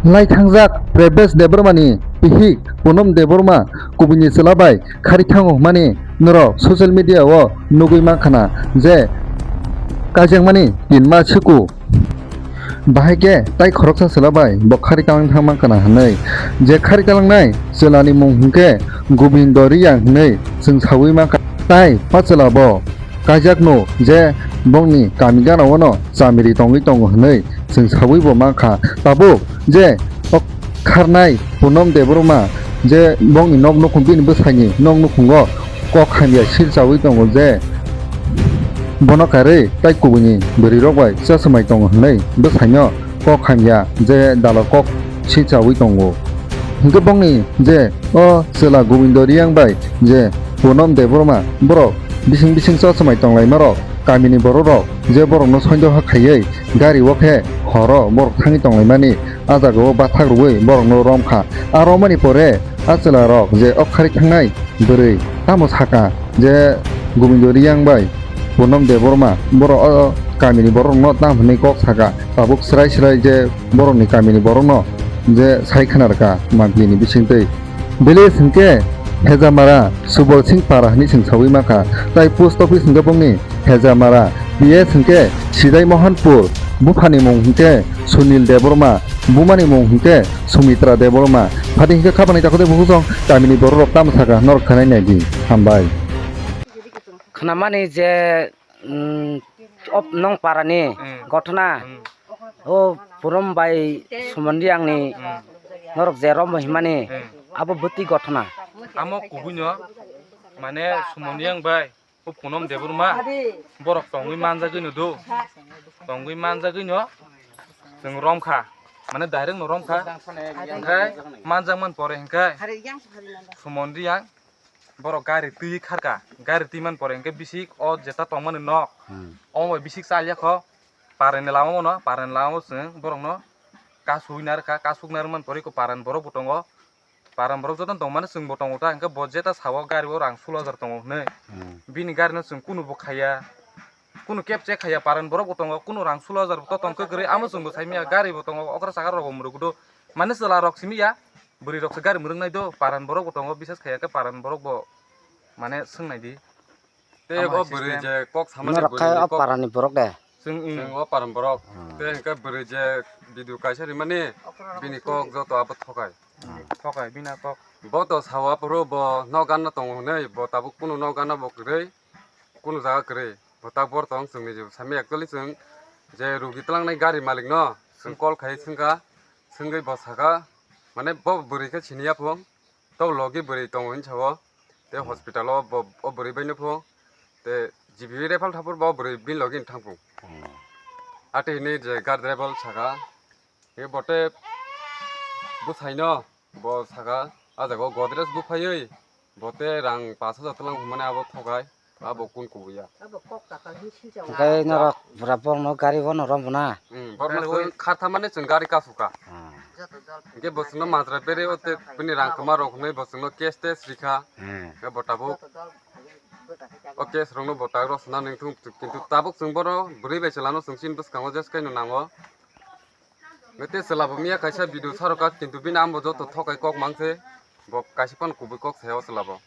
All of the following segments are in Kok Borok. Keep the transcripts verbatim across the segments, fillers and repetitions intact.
Laithangjak Prebesh Debbarmani bihik Ponom Debbarma kubuni chwla bai khari thango hwnmani norok social media o nugwi mankha na je kaijakmani tinma siku. Bahai khe tai khoroksa chwla bai bo khari talang thang mankha na hwnwi. Je khari talangnai chwlani mung hwnkhe Gobindo Riyang hwnwi chwng saui mankha. Tai o chwla bo kaijakno je bongni kami gana-o no chamiri tongwi tongo hwnwi chwng saui bo mankha. Tabuk je o kharnai Ponom Debbarma je bongni nok nukhung bini bwsaini nok nukhungo kok hamya sil chaui tongo je bono karwi tai kubuini bwrwirok bai chachomai tongo hwnwi bwsaino kok hamya je dalo kok sil chaui tongo. Hwnkhe bongni je o chwla Gobindo Riyang bai je Ponom Debbarma borok bising bising chachomai tonglaimarok kamini borokrok je borokno soindoha khaiwi gari o khe horo borok thangwi tonglaimani a jaga o bathak rwui borokno romkha. A romani pore a chwlarok je o khari thangnai bwrwi tamo saka je Gobindo Riyang bai Ponom Debbarma borok o kamini borokno tam hwnwi kok saka. Tabuk swrai swrai je borokni kamini borokno je sai khna rwkha mampli ni bisingtwi. Village hwnkhe Hejamara Subol Singh Para hwnwi chwng saui mankha, tai post office hwnkhe bongni Hejamara, P S hwnkhe Sidai Mohanpur, buphani mung hwnkhe Sunil Debbarma, bumani mung hwnkhe Sumitra Debbarma. Phadi hwnkhe khapani takhuk tei bukhuk song kamini borok rok tamo sakha norok khanai naidi. Hambai. Khnamani je, mm, op-, nong parani, mm, gothona, mm, o Ponom bai Sumondi angni, mm, norok je rombo himani, mm, abo bwtwi gothona. Amo kubuino, mane Sumondi ang bai, o Ponom Debbarma, borok tongwi manjagwino do, tongwi manjagwino chwng romkha, mane direct no romkha, hwnkhe manjakmani pore hwnkhe Sumondi ang borok gari twi kharka, gari twi man pore hwnkhe bisik o jeta tongmani nok, hmm, omo bai bisik chalya kho, parani lama bono, parani lama bo chwng borokno kasui narwkha, kasuk narwk man pore eko parani borok bo tongo, parani borok jotono tongmani chwngbo tongo ta, hwnkhe bo jeta sao gari o rang sulo hajar tongo hwnwi, hmm, bini gari no chwng kunu bo khaiya, kunu keb check khaiya, parani borok bo tongo, kunu rang sulo hajar bo to tongkhe kwrwi, amo chwngbo saimanya gari bo tongo, okra saka rok bo mwrwk do, mane chwla rok simi ya. Bwrwi rok se gari mwrwk nai do, paran borok bo tongo, bises khai ya khe paran borok bo mane swng nai di. Tei tamo o hai bwrwi system. Je kok samani norok bwrwi khai ni o kok parani borok de. Chwng, mm, chwng o paran borok. Hmm. Tei hwnkhe bwrwi je video kaisa rimani, bini kok joto abo thokai. Hmm. Thokai bini kok. Bo to sawa phuru bo nok ganna tongo hwnwi, bo tabuk kunu nok ganna bo kwrwi, kunu jaga kwrwi. Bo tak bor tong chwngni je sami actually chwng je rugi twlangnai gari malik no chwng call khai swngkha, swngwi bo saka, mane bo bwrwi khe siniya phung. Tei logi bwrwi tongo hinwi sao. Tei hospital o bo, o bwrwi bai no pho. Tei G B refer thapor bo bwrwi bini logi thang phung. Hmm. Ate hinwi je guard driver saka. Tei bo tei bwsai no bo saka, "A jaga o Godrej buphaiwi bo tei rang pash hajar twlang hwnmani abo thokai." Abo kun kubuya. Hwnkhe norok pura borokno gari bono rombo na? Hmm, borokno chwng kharthamani chwng gari kasukha. Hmm. Hwnkhe bo chwngno majra berwi o tei bini rang kwma rok hwnwi bo chwngno case tes rikha. Hmm. Hwnkhe bo tabuk o case rokno bo tak rw swnam nangthung, kintu tabuk chwng bono bwrwi bai chwlano chwng chini bwskango jeskai no nango. Tei chwla bo miya kaisa video sarokat, kintu bini amo joto thokai kok mang se, bo kaisa phano kubui kok saya o chwla bo.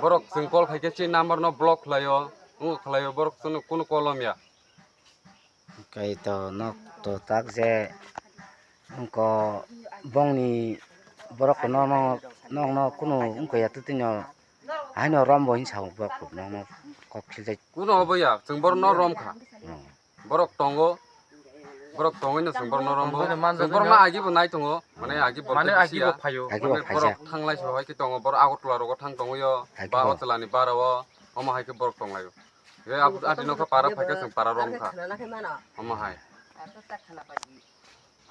Borok chwng call khai khe chini number no block khlai o, wng khlai o, borok chwngno kunu call o miya. Kai to nok to tak je wngko bongni borok no, no, nok no kunu wngkha ya twtwi no. Haino rombo hinwi sao borok no, no kok khiljak. Kuno obo ya, chwng borok no romkha. Hmm. Borok tongo, borok tongwi no chwng borok no rombo. Tongwi no manjak chwng borok no wngya. Agi bo nai tongo, mane agi bo mane tei agi bisi bo ya. Phaio. Agi bo mane phaijak. Borok thanglai so hai khe tongo, borok Agartala rogo thang tongwi o, agi ba bo. O chwlani bara o, omo hai khe borok tonglaio. Je ab-, adi nokha para phaikhe chwng para romkha. Omo hai.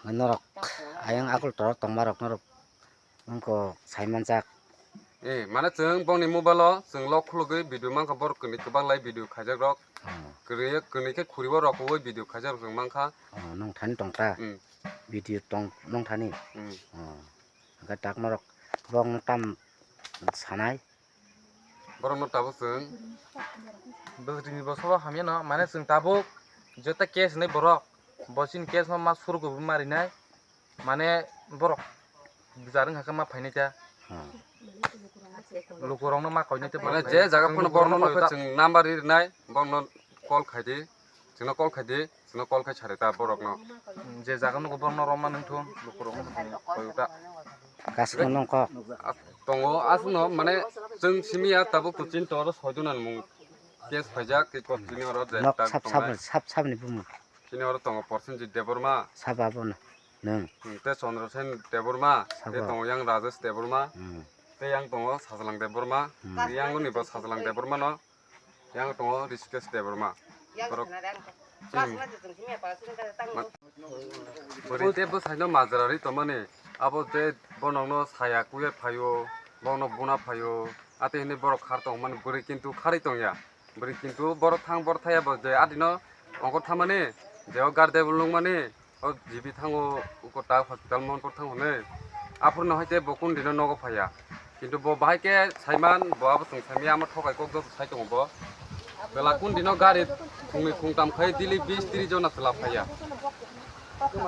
Norok ayang Agartala tongma rok norok wngkha saimanjak. Eh, mane chwng bongni mobile o chwng lock khulugwi video mankha, borok kwnwi kwbang lai video khaijak rok. Hmm. Kwnwi, kwnwi khe khuribo rok khuwi video khaijak rok chwng mankha. Oh, nong thani tongkha. Hmm. Video tong nong thani. Hmm. Oh. Hwnkhe tak norok bongno tam sanai. Borokno tabuk chwng. Bwswkni bosongo hamya no, mane chwng tabuk jota case hinwi borok, bo chini case no ma surgo bo marinai, Mane borok bujar wngkha khe ma phainai ta. Hmm. Lukurokno ma koinai ta. Mane je jaga phano borokno nukha chwng number rinai, borokno call khaidi, chwngno call khaidi, chwngno call khai sari ta borokno. Je jaga nugo borokno romma nungthung, lukurokno koi ta. Kasno nongkok. Tongo aswkno mane chwng simi ya tabuk to chini tongo soidona ni mung case phaijak tei kot chini oro je Nok tak sap sap tongnai. Sap sap ni bumung. Chini oro tongo Prosenjit Debbarma. Sap abono. Nwng. Hmm, tei Chandra Sen Debbarma, tei Sabo. Tongo yang Rajesh Debbarma, Hmm. Tei yang tongo Sajlang Debbarma, Hmm. Tei yang ni bo Sajlang Debbarma no, yang tongo Rishikesh Debbarma. Borok, hmm. Bwrwi tei bwsai no majra ri tongmani, abo je bono no saya kuya phaio, bono buna phaio, ate hinui borok khar tongmani bwrwi kintu kharwi tongya. Bwrwi kintu borok thang borok thaya bo je adino ongkor thamani je o gari tebol nukmani o jibi thango uko ta hospital monkor thango hwnwi aphuru no haite bo kundino nogo phaiya kintu bo bahai khe saiman bo abo chwng saimaya amo thokai kok joto sai tongo bo bela kundino gari khungni khungtam khai dili bis tris jona chwla phaiya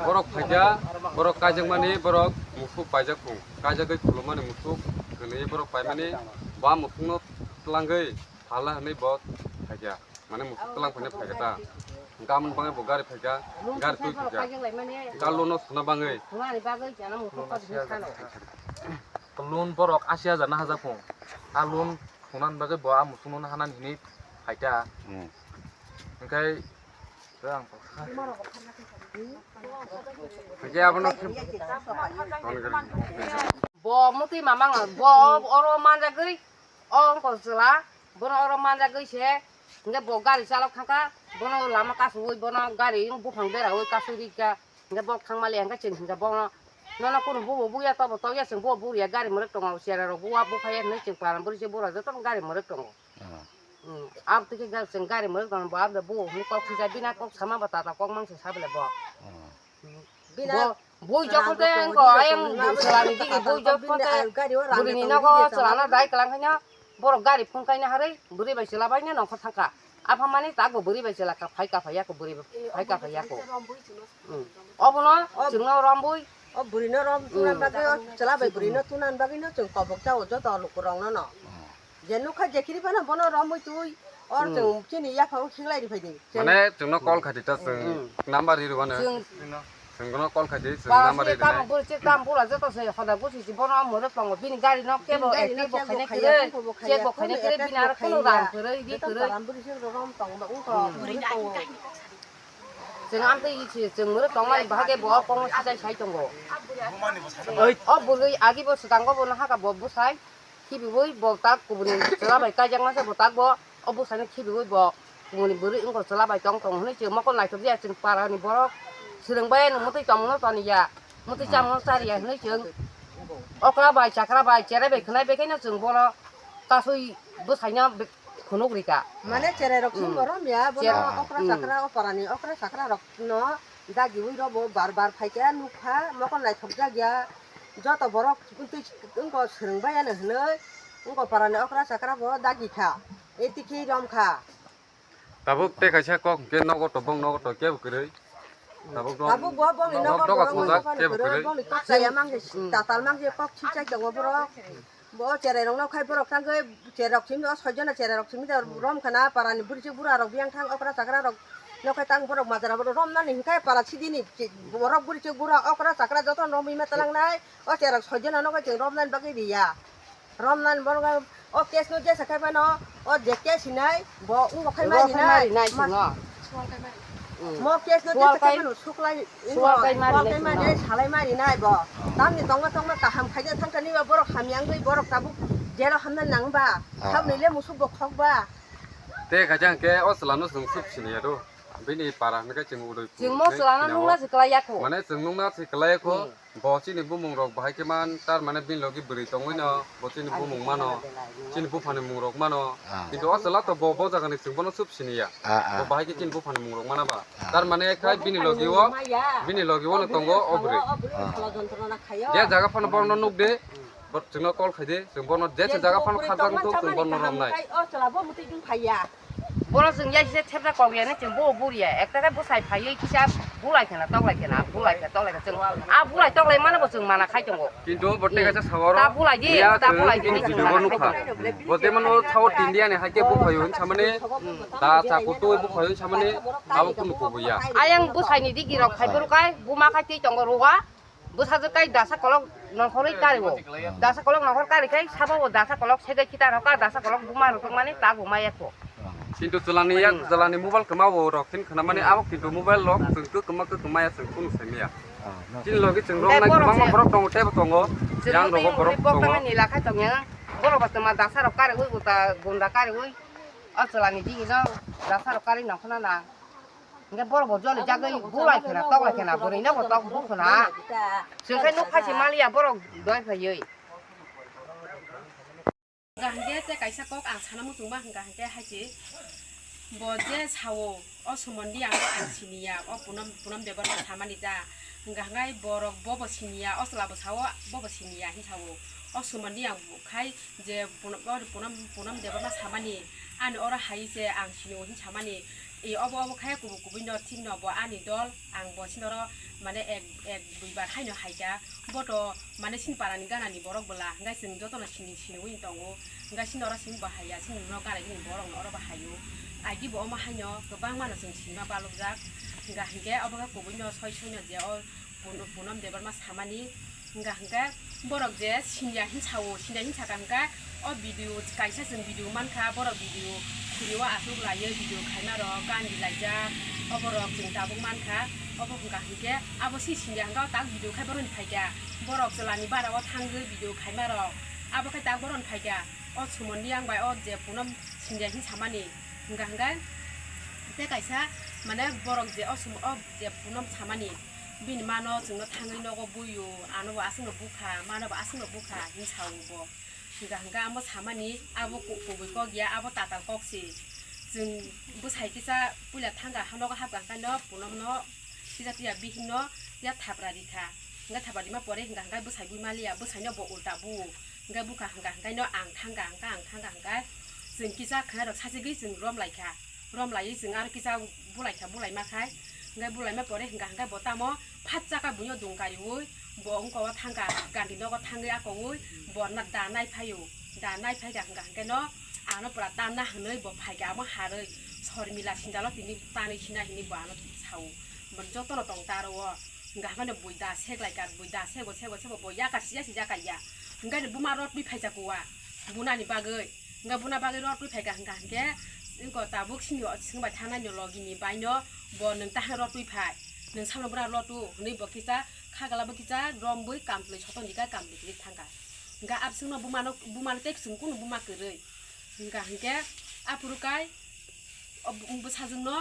borok phaikha borok kaijakmani borok musuk paijak khung kaijagwi khulumani musuk hwnwi borok paimani bo musukno twlangwi Phala hwnwi bo phaikha, mane musuk twlang phano phaikha ta. Gamon bangwi bo gari phaikha, gari twi phaikha. Kalo no suna bangwi. Loan borok asi hajar na hajak phung. A loan sunani bagwi bo a musuk no hanani hinwi phaikha. Hmm. Hwnkhe, hwnkhe abono bo mutwi mamang bo oro manjagwi. O wngkha chwla, bono oro manjagwi se, hwnkhe bo gari chalok thangkha, bono lama kasugwi bono gari buphang beraui kasui rikha, hwnkhe bo thangmali hwnkhe chwng hwnkhe bono, nono kunu bubo buya tobo tokya chwng bubo buriya gari mwrwk tongo, chera rok buwa buphaiya hinwi chwng paran bwrwi se bura jotono gari mwrwk tongo. Hmm. Hmm, aboni khe ga-, chwng gari mwrwk tongo, bo aboni bubo hwnwi kok thwijak bina kok sama ba tata kok mangsa sa bwle bo. Hmm. Bo, bui jokhon te wngkha, ayang chwlani digi bui jokhon te burini nogo chwlano dai kwlang khaino borok gari phone kaina harwi bwrwi bai chwla baino nongkhor thangkha. Apha mani takbo bwrwi bai chwla ka phai ka phai yako bwrwi bai phai ka phai yako. Hmm. Obono chwngno rombui. O bwrwino rom tuna bagwi, o chwla bai bwrwino tuna bagwino chwng kobok chao joto lukurokno no. Je nukha je kiri phano bono romwi twi or chwng chini yaphang khiklai ri phaidi. Mane chwngno call khaidi ta chwng number ri rwano. Chwng chwngno call khaidi chwng number ri tamo rwno. Bwrwi chwng tamo bura joto se hoda gusi si bono mwrwk tongo bini gari no kebo active bo khaina kwrwi, check bo khaina kwrwi bini aro kono rang kwrwi ri kwrwi. Chwng amtwi isi chwng mwrwk tongmani bahai khe bo kokno sijai sai tongo. O bwrwi agi bo swkango bono haka bo bwsai. Khibiwi bo tak kubuni chwla bai kaijakma se bo tak bo o bwsani khibiwi bo kubuni bwrwi wngkha chwla bai tong tong hwnwi chwng mokol naithok ya chwng para ni borok swrwng bai ano mwtwi tongmano toniya mwtwi chamano chariya hwnwi chwng okra bai chakra bai cherai bai khwnai bai khaino chwng bono kasui bwsaino phunuk rika. Mane cherai rok chwng bo romya bono okra chakra o para ni okra chakra rok no dagiwi rok bo bar bar phaikha nukha mokol naithok jakya. Joto borok twi wngkha swrwng bai ano hwnwi wngkha parani okra chakra bo dagi kha, e tikhi rom kha. Tabuk tei kaisa kok hwnkhe nogo to bong nogo to kebo kwrwi. Tabuk no tabuk bo bongni nogo doga borok sojak kebo kwrwi. Bongni kok chaya mangse tatal mangse kok chichai tongo borok. Bo cherai rok no khai borok thangwi cherai rok simi o soi jona cherai rok simi rom khana parani bwrwi chwk bura rok biyang thang okra chakra rok. Nokhai tang borok majra borok romnani hinkhai para sidini borok bwrwi chwk bura okra chakra joto romwi ma talangnai. O cherok soijona nokhai chwng romnani bagwi riya. Romnani borok o case no jesa khai phano o je case hinai bo wngbo khai ma rinai. Mo case no jesa khai phano suklai suklai ma rinai salai ma rinai bo. Tamni tongma tongma kaham khaijak thangkha ni borok hamya wngwi borok tabuk jero hamna nang ba. Khabni le musuk bo khok ba. Te khaijak khe o chwla no chwng sub sini ya do. Bini para hwnwi khe chwng udui. Chwng mo chwlano nungna se kwlai yakho. Mane chwng nungna se kwlai yakho. Hmm. Bo chini bumung rok bahai khe man, tar mane bini logi bwrwi tongwi no, bo chini bumung mano, chini buphani mung rok mano. Ah. Kintu o chwla to bo, bo jaga ni chwng bono sub sini ya. Ah, ah. Bo bahai khe chini buphani mung rok mana ba. Ah. Tar mane khai bini logi o, bini logi o no tongo o bwrwi. Ah. Je jaga phano borok no nuk de, bo chwngno call khai de, chwng bono je se jaga phano kharjak wngthok chwng bono romnai. O chwla bo mwtwi dun phai ya. Bono chwng ya kisa thepjak kok ya ni chwng bo buriya. Ekta khe bwsai phaiwi kisa Bulai khena, toklai khena, bulai khena, toklai khena, chwng a bulai toklai mano bo chwng mana khai tongo. Kintu bo tei kaisa sawaro ta bulai di, ya ta chwng bulai di, chwng video mana khai nukha. Tongo. Bo tei mano sao India ni haike buphayo hin samani, da cha kutu buphayo hin samani, abo kunu kubuya. Ayang bwsai ni digi rok khai bwrwk kai, buma khai twi tongo ruwa. Bwsajwk kai dasa kolok nongkhorwi kariwo. Dasa kolok nongkhor kari khai sabo bo dasa kolok segai khitar hoka dasa kolok buma rwtwkmani ta buma yakho. Kintu chwlani yak, hmm, chwlani mobile kwma bo rok khin khwnamani, hmm, abo kintu mobile rok chwng kwkma kwkma ya chwng kunu saimaya. Ah, no. Chini logi chwng rok nai kwbangma borok tongo, tebo tongo. Yang rogo borok tongo. Chwng nila khai tongya. Borok ba twma dasa rok kariwi uta gunda kariwi. O chwlani digi no dasa rok kari nongkhorna nang. Hingke borok bo joli jagwi bulai khena, toklai khena, bwrwi no bo tok bukhuna. Chwng khe nuk phaisi maliya borok doi phaiwi. Hingka hingke tei kaisa kok ang sana muchungma hingka hingke hai se bo je sao, o Sumondi ang bo ang siniya, o Punom, Punom Debbarma samani da. Hingka hingke borok bo bo siniya, o chwla bo sao, bo bo siniya hin sao. O Sumondi ang khai je Punom, o Punom, Punom Debbarma samani, ani oro hai se ang siniyo hin samani. E, obo, obo khai kubui kubui no thik no bo ani dol, ang bo sini oro mane ek, ek dui bar hai no hai kha. Bo to mane sini para ni gana ni borok bwla, hingke chwng joto no sini, sini wi tongo. Hingke sini oro sini bo hai ya, sini no gana ni borok no oro bo hai o. Agi bo omo hai no kwbangma no chwng sini ma balok jak. Hingka hingke obo khe kubui no soi soi no je o Pun-, Punom Debbarma samani, hingka hingke borok je siniya hin sao, siniya hin saka hingka o video kaisa chwng video mankha, borok video khuri o aswk laiwi video khaima rok kandi laijak, oborok chwng tabuk mankha, obo hingka hingke abo si siniya hingka o tak video khai boroni phaikha, borok chwla ni bara o thangwi video khaima rok, abo khe tak boroni phaikha, o Sumondi yang bai o je Punom siniya hin samani, hingka hingke tei kaisa mane borok je o Sum-, o je Punom samani, bini mano chwngno thangwi nogo buio, ano bo aswkno bukha, mano bo aswkno bukha, hin sao bo. Hingka hingka amo samani, abo ku-, kubui kok ya, abo tatal kok se. Chwng bwsai kisa puila thangka, nogo hapka hingka no, Punomno, kisa tiya bihikno, ya thapra rikha. Hingka thapra rima pore hingka hingka bwsai bui maliya, bwsaino bo ulta bu. Hingka bukha hingka hingka no ang thangka, hingka ang thangka hingka. Chwng kisa khwnairok sachigwi chwng rom laikha. Rom laiwi chwng aro kisa bulai kha, bulai ma khai, hingke bulai ma pore hingka hingke bo tamo phat chaka buino dong kariui bo wngkha o thangka, gandi nogo thangwi akoui bo na-, da nai phaio, da nai phaikha hingka hingke no ano pura tanna hinui bo phaikha, amo harui Sormila sinjalo tini tanwi sina hinui bo ano sao, bo jotono tong ta aro o hingka hingke no bui da sek laikha, bui da sego sego sego bo yakar sija sija kaiya, hingke no buma rotwi phaisa kuwa bunani bagwi. Hingke buna bagwi rotwi phaikha hingka hingke, wngkha tabuk sini o, sini bai thangnai ni logi ni bai no bo nwng tahang rotwi phai, nwng samno bura rotu hinui bo kisa khagala bo kisa romwi kamtwlwi sotong jika kamtwlwi kisa thangkha. Hingke abswkno bumano, bumano tei chwng kunu buma kwrwi. Hingka hingke aphuru kai o bwsajwkno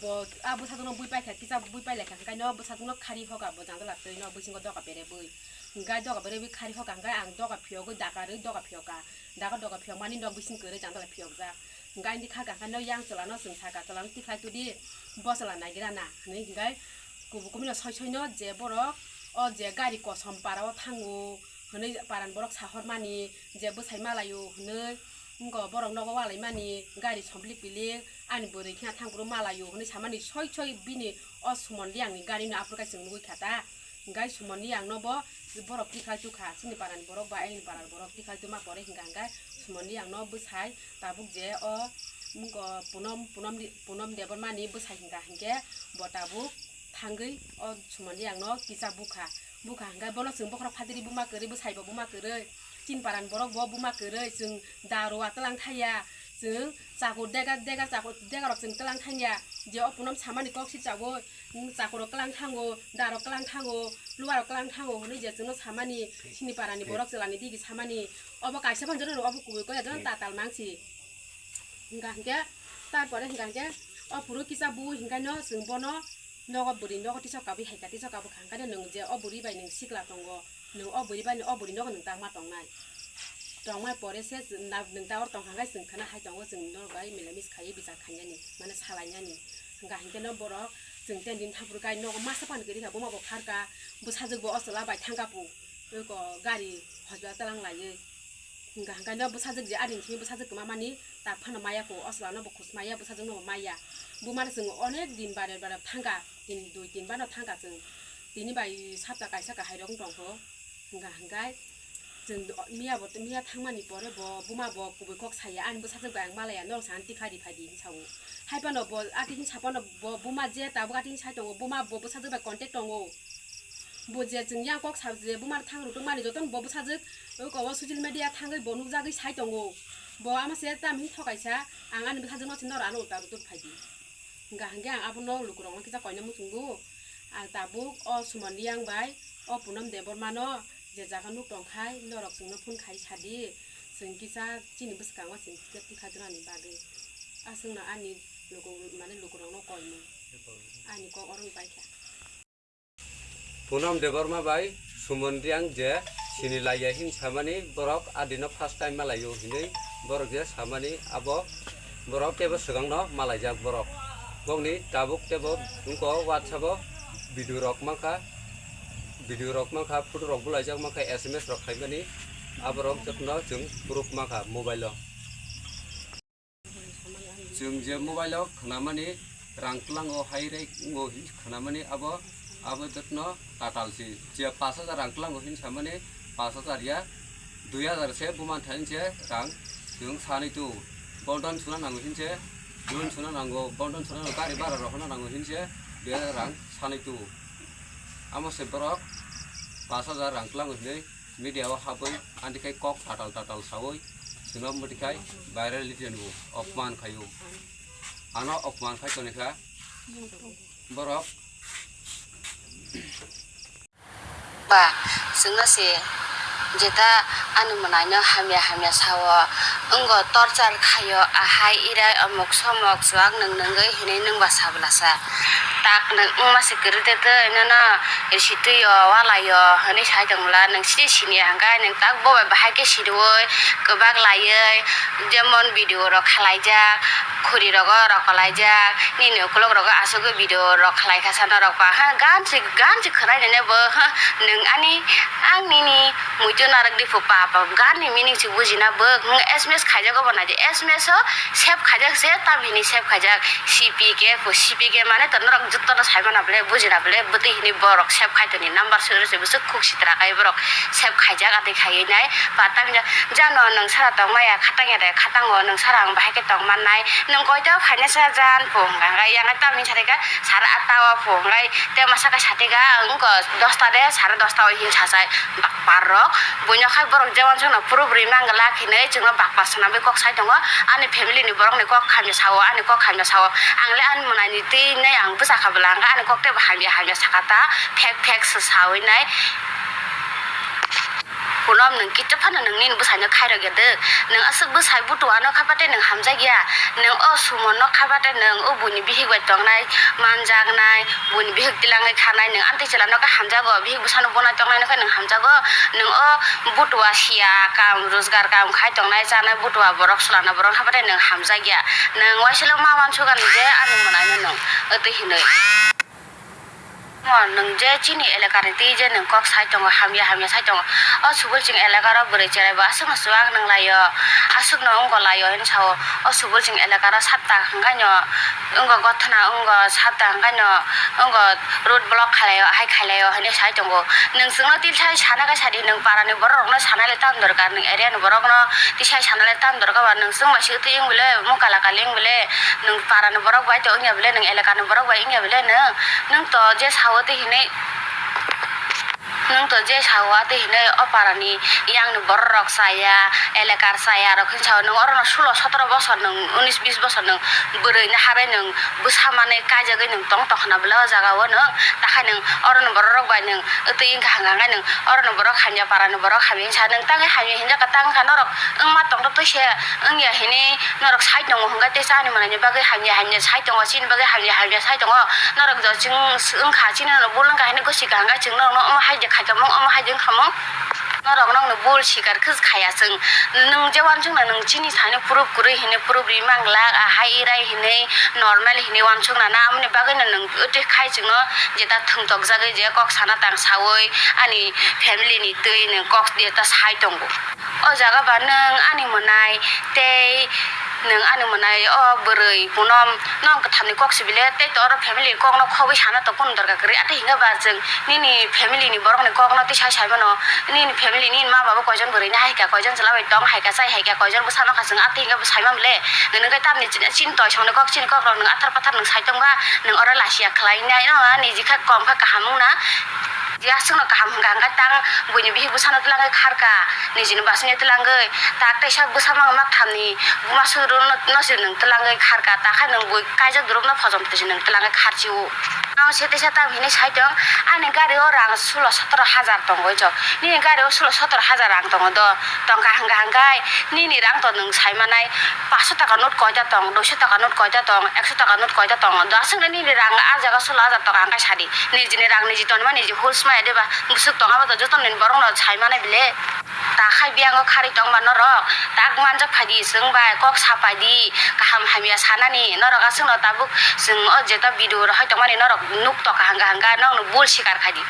bo, a bwsajwkno bui paikha, kisa bui pailaikha, hingke no bwsajwkno khari hoka bo jandala twi no bisingo doga berebwi. Hingke doga berebwi khari hoka hingke ang doga phiyogwi dakarwi doga phiyoka. Daga doga phiyokmani nok bising kwrwi jandala phiyokjak. Hingke ani kha kha no yang chwlano chwng sakha, "Chwlano tikhlai tudi, bo chwla naigira na," hinui hingke kubui kubui no soi soi no je borok o je gari kosom para o thango hinui para ni borok sahormani je bwsai malaio hinui wngkha borok nogo walaimani gari somplik pilik ani bwrwi khe thang phuru malaio hinui samani soi soi bini o Sumondi yang ni gari no aphuru kai chwng nugui kha ta. Hingke Sumondi yang no bo borok tikhlai tukha, chini para ni borok ba ayang ni para ni borok tikhlai tuma pore hingka hingke Sumondi yang no bwsai tabuk je o wngkha Punom, Punom, Punom Debbarma ni bwsai hingka hingke bo tabuk thangwi o Sumondi yang no kisa bukha, bukha hingke bono chwng bokhorok phatiri buma kwrwi bwsai bo buma kwrwi. Chini para ni borok bo buma kwrwi, chwng da rwwa twlang thaiya, chwng chakur dega, dega chakur dega rok chwng twlang thangya, je o Punom samani kok si chawi, chakuro kwlang thango, da rok kwlang thango, luwa rok kwlang thango hinui je chwngno samani, chini para ni borok chwla ni digi samani, obo kaisa phano joto no obo kubui kok ya joto tatal mangsi. Hingka hingke, tarpore hingka hingke, o phuru kisa bu hingka no chwng bono nogo bwrwi nogo tisok kabui hai kha, tisok kabui kha hingka no nwng je o bwrwi bai nwng sikla tongo, nwng o bwrwi bai o bwrwi nogo nwng tangma tongnai. Tongma pore se nwng ta oro tong kha hingka chwng khwna hai tongo, chwng norok bai milamis khaiwi bichar khainani, mane salainani. Hingka hingke no borok chwng ten din thaphuru kai nogo masa pan kwrwi kha, buma bo phar kha, bwsajwk bo o chwla bai thang kha pu, eko gari hospital twlang laiwi. Hingka hingka no bwsajwk je adin simi bwsajwk kwma mani tak phano maya kho, o chwla no bo khus maya, bwsajwk no bo maya. Buma no chwng onek din bare bare thang kha. Tin, dui tin bano thangkha chwng. Tini bai sapta kaisa kahai rok wng tongkho. Hwnkha hwnkhe chwng miya bo, miya thangmani pore bo buma bo kubui kok saya, ani bwsajwk bai ang malaya, norok sa ani tikha ri phaidi hinwi sao. Hai phano bo atini saphano bo buma je tabuk atini sai tongo, buma bo bwsajwk bai contact tongo. Bo je chwng yang kok sa je buma thang rwtwk mani jotono bo bwsajwk oko o social media thangwi bo nukjagwi sai tongo. Bo ama se tam hin thokaisa, ang ani bwsajwkno se norok ano ulta rwtwk phaidi. Hwnkha hwnkhe ang abono lukurokno kisa koina muchungo. Ang tabuk o Suman Riyang bai o Punam Debbarmano je jaga nuk tongkhai norok chwngno phone khai sadi, chwng kisa chini bwskango chwng kisa tikha jwnani bagwi. Aswkno ani luku, mane lukurokno koimung. Ani kok oro wng paikha. Punam Debbarma bai Suman Riyang je sini laiya hin samani borok adino first time malaio hinwi borok je samani abo borok tebo swkangno malaijak borok. Bokni tabuk tebo wngko WhatsApp-o video rok mankha, video rok mankha, photo rok bulaijak mankha, S M S rok khaimani aborok jotono chwng proof mankha mobile-o. Chwng je mobile-o khnamani rang tlango hai rek wngo hin khnamani abo, abo jotono tatal si. Je pash hajar rang tlango hin samani pash hajar ya, dui hajar se buman thani se rang chwng sanwi tu. Bondon suna nango hin se, loan suna nango, bondon suna nango, gari bhara rok hwnna nango hin se dui hajar rang sanwi tu. Amo se borok pash hajar rang tlango hinwi media o habwi andikhai kok tatal tatal sawi chwngno mwtikhai viral rw, opman khaio. Ano opman khai tonikha borok. Ba, chwngno se jeta ani mwnaino hamya hamya sao, wngo torchar khaio, ahai irai omok somok chuak nwng nwngwi hinwi nwngba sablasa. Tak nwng wngma se kwrwi tei tei nono risi twi o, walai o hinwi sai tongla, nwng sini sini hwnkhe nwng tak bo bai bahai khe siriui kwbak laiwi, jemon video rok khalaijak, khuri rogo rok khalaijak, nini ukulok rogo asugwi video rok khalaikha sa norok ba, ha, gan se, gan se khwlai nene bo, ha, nwng ani, ang nini muitu narwk di phu pa pa, gan ni meaning se bujina bo, hmm, S M S khaijago bo naidi, S M S o save khaijak se, tamhini save khaijak, C P K phu, C P K mane to norok jotono sai mano bole, bujina bole, bwtwi hini borok save khai toni, number suri se bwswk khuk sitra khai borok save khaijak, atwi khaiwi nai, pa tamjak, jano nwng sara tongmaya, khatang ya de, khatango nwng sara ang bahai khe tong mannai, nwng koito phainai sa jan phu hwnka hwnkhe, yang tamni sari khe sara atta o phu hwnkhai, tei masa khe sati kha wngkha dosta de, sare dosta o hin sachai. Bakpar rok, buino khai borok je uansukno proof rwi mangwlak hinwi chwngno bakpar swnamwi kok sai tongo. Ani family ni borok ni kok hamya sao, ani kok hamya sao. Ang le ani mwnai ni twi nai ang bwsa kha bwla hwnkha ani kok teibo hamya hamya saka ta, fake fake se sawi nai. Punom nwng kichu phano nwng nini bwsai no khairok ya de. Nwng aswk bwsai butua no kha pate nwng hamjak ya. Nwng o Sumo no kha pate nwng o buini bihik bai tongnai, manjaknai, buini bihik tilangwi khanai, nwng amtwi chwla no khe hamjago, bihik bwsano bona tongnaino khe nwng hamjago, nwng o butua siya kam, rojgar kam khai tongnai, chanai butua borok, chwlano borok habatai nwng hamjakya, nwng uaisilo ma uansukani je ani mwnaino nwng, twi hinwi. Nwng je chini elakani twi je nwng kok sai tongo, hamya hamya sai tongo, o Subolching elakaro bwrwi chwrairokbo aswkno chuak nwnglaio, aswkno wngkolaio hinwi sao, o Subolching elakaro sapta hwnkhaino. Wngkha gothana wngkha, sapta hwnkhaino wngkha road block khlaio, hai khlaio hinwi sai tongo. Nwng chwngno tei sai sana khe sadi, nwng parani borok rokno sana le tam dorkar, nwng area ni borok no tei sai sana le tam dorkar ba, nwng chwng bai se twi wng bole, mung kala kali wng bole, nwng parani borok bai to wngya bole, nwng elakani borok bai wngya bole, nwng, nwng to je sao tei hinwi. Nwng to je sao, a twi hinwi o parani yangni borok rok chaya, elakar chaya rok hinwi sao, nwng orono sulo sotoro bosor, nwng unis bis bosor nwng bwrwi ni habai nwng bwsa manwi kaijagwi nwng tong tongkha na bwle o jaga o nwng, takhai nwng orono borok rok bai nwng twi wngkha hwnkha hwnkhe nwng orono borok hamya, parani borok hamya hinwi sa, nwng tangwi hamya hinjakha, tang wngkha norok wngma tongthoktwi se wngya hinwi norok sai tongo hwnkhe tei chani manani bagwi hamya hamya sai tongo, chini bagwi hamya hamya sai tongo. Norok jot chwng wngkha, chini norok bul wngkha hinwi gosi kaham khe chwng norokno omo hai de khaikhamung, omo hai de wngkhamung. Norok nokno bul sikar khe khaya chwng. Nwng je uansukno nwng chini thani proof kwrwi hinwi proof ri manglak, ahai irai hinwi normal hinwi uansukna na, amoni bagwino nwng twi khai chwngno jeta thwngtokjagwi je kok sana tang saui ani family ni twi nwng kok jeta sai tongo. O jaga ba nwng ani mwnai tei Nwng ani mwnai o bwrwi Punom, nwng kwthamni kok sibile, tei to oro family ni kokno khobwi sana to kunu dorkar kwrwi. Atwi hwnkhe ba chwng nini family ni borokni kokno tisa sai mano, nini family nini ma baba koijon bwrwini hai kha, koijon chwla bai tong hai kha, chai hai kha, koijon bwsa nokha chwng atwi hwnkhe bo sai man le. Nwng khe tamni chini, chini toisongni kok, chini kokrok nwng athar pathar nwng sai tong ba, nwng oro lachiya khlai nai no, ani jikha kom kha kaham wngna. Je aswkno kaham hwnkha hwnkhe tang buini bihik bwsano twlangwi kharka, nijini bwsano twlangwi tak teisa bwsa mang mak thamni buma suru no, no se nwng twlangwi kharka, takhai nwng bui kaijak durukno phojom twi se nwng twlangwi kharchi-o. Ang se teisa tam hinwi sai tong, ani gari o rang sulo sotoro hajar tongo jok, nini gari o sulo sotoro hajar rang tongo do, tongkha hwnkha hwnkhe nini rang to nwng sai manai, paso taka note koita tong, doiso taka note koita tong, ekso taka note koita tong, do aswkno nini rang a jaga sulo hajar tongo hwnkhe sadi. Nijini rang niji tonima niji huls maya de ba, bwswk tong abo to joto nini borok no sai mane bile. Ta khai biyango kharwi tong ba norok, tak manjak phai di, chwng bai kok sa pai di, kaham hamya sanani norok aswk no tabuk chwng o jeta video rok hai tong mani norok nuk to kaham kaham ga nok no bul sikar khai di.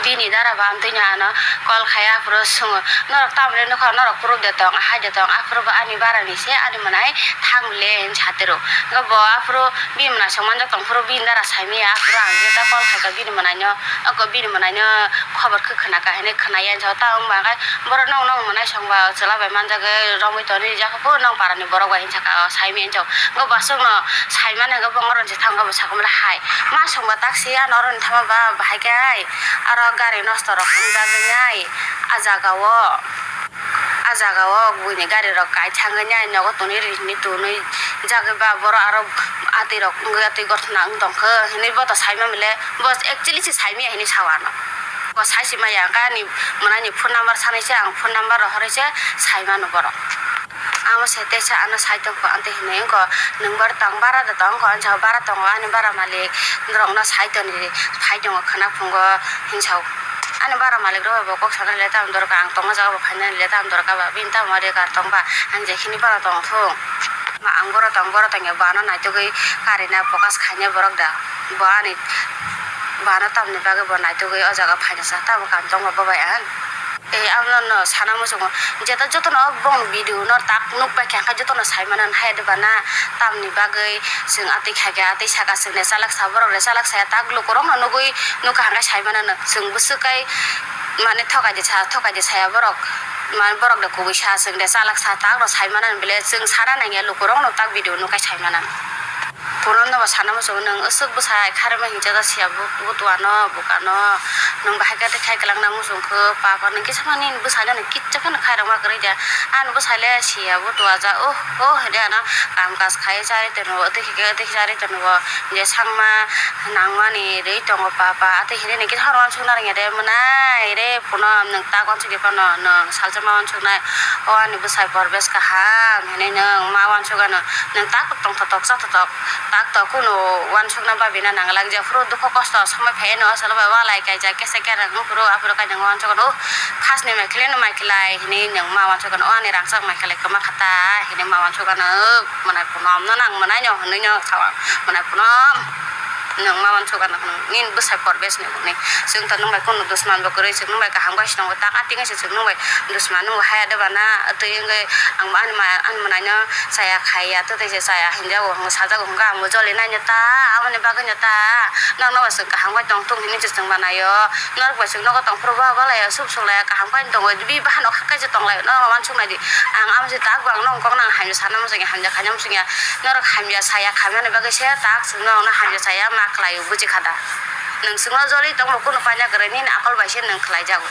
Bini dara ba amtwi no ano call khai aphuru swngo, norok tamni nokha norok phuru de tong hai de tong, aphuru bo ani bara ni se ani mwnai thang le hinwi satiro. Bo aphuru bini mwnai song manjak tong phuru bini dara saimaya aphuru ang jeta call khaika bini mwnaino, oko bini mwnaino khobor khe khwnaka hinwi khwnaya hinwi sao. Ta wngba khe borok nokno mwnai songba chwla bai manjagwi romwi tonwi rijak khe phuru nong parani borok bai hinwi saka o saimaya hinwi sao. Wngkha bwswkno saimani hwnkhe bo oro se thangkhe bo sakomle hai ma songba taksi ano oroni thangma ba bahai khe aro gari nosto rok wngjagwi nai ah jaga o. Ah jaga o buini gari rok kai thangwi nai nogo tonwi rini tonwi jagwi ba borok aro atwi rok wngwi atwi gothona wng tongkhe hinwi bo to saimani le bo actually se saimaya hinwi sao ano. Bo sai se maya hwnkhe ani mwnai ni phone number sanai se ang phone number rohorwi se saimano borok. Amo se teisa ano sai tongkho amtwi hinwi wngkho nwng bar tang bara da tongkho hinwi sao bara tongo ani bara malik norokno sai toni phai tongo khwna phungo hinwi sao. Ani bara malik rok bo kok sakani le tam dorkar, ang tongma jaga bo phainani le tam dorkar ba, bini tamo ri kar tong ba, ang je khini bara tong thung. Ma ang boro tong, boro tong ya, bo ano naitugwi karina focus khainai borok da, bo ani, bo ano tamni bagwi bo naitugwi o jaga phaina sa, tamo kam tong ba bo bai ang. Tei abono no sana muchungo, jeta jotono bongni video no tak nuk bai kha, jotono sai mano hai de bana, tamni bagwi chwng atwi kha khe atwi saka chwng de chalak sa borok de chalak saya tak lukurok no nugwi nukha hwnkhe sai mano no chwng bwswk kai. Mane thokai de sa, thokai de saya borok. Mane borok de kubui sa, chwng de chalak sa, tak no sai mana bile chwng sana nangya lukurok no tak video no kai sai mana. Puno no bo sana muchungo nwng aswk bwsai kharima hinjak siya butua no, buka no. Nwng bahai khe tei khai kwlangna muchung kho, papa nwng kisa mani bwsai no kitsa kheno khairokma kwrwi de. Ani bwsai le siya butua ja, oh, oh, hede ano kam kaj khai chari tono, tei hike tei chari tono. Je sangma nangmani rwi tongo papa, atwi hinwi nini kisa uansukna rwngya de mwnai re Punom, nwng tak uansukya phano nwng salsa ma uansuknai. O ani bwsai Porbesh kaham hinwi nwng ma uansukgano, nwng tak tongthotok chathotok, tak to kunu uansukna babina nangla, jephuru dukho kosto somoi phaiwi no o chwla bai walai kaijak kesa kereng wngphuru aphuru kaijakma uansukgano, o khasni maikhlai no maikhlai hinwi nwng ma uansukgano, o ani rangchak maikhlai kwma kha ta hinwi ma uansukgano. Mwnai Punom no nang mwnai no hinwi no sao ang, mwnai Punom nwng ma uansuk gana nini bwsai Porbesh ni mungni. Chwng to nwng bai kunu dusman bo kwrwi, chwng nwng bai kaham bai se tongo, tak ating se chwng nwng bai dusman nwng bo haya de bana twi wngwi ang ani ma ani mwnai no chaya khaiya, twi twi se chaya hinjago, sajago hwnkha ang bo joli nai no ta, aboni bagwi no ta, nwng no bo chwng kaham bai tong thung hinwi se chwng manaio. Norok bai chwng nogo tongphuru bo balai ya, sub suk laiya, kaham khe tongo, bi bahan o kha khe se tong lai, norok uansuk nai di. Ang amo se tak bo ang nokong kok nang hamya sana muchung ya, hamya khaina muchung ya. Norok hamya saya khamya ni bagwi se tak chwng norok no hamya saya ma khlai o, buji kha da? Nwng chwng no joli tong bo kunu paina kwrwi, nini akol bai se nwng khlai jago.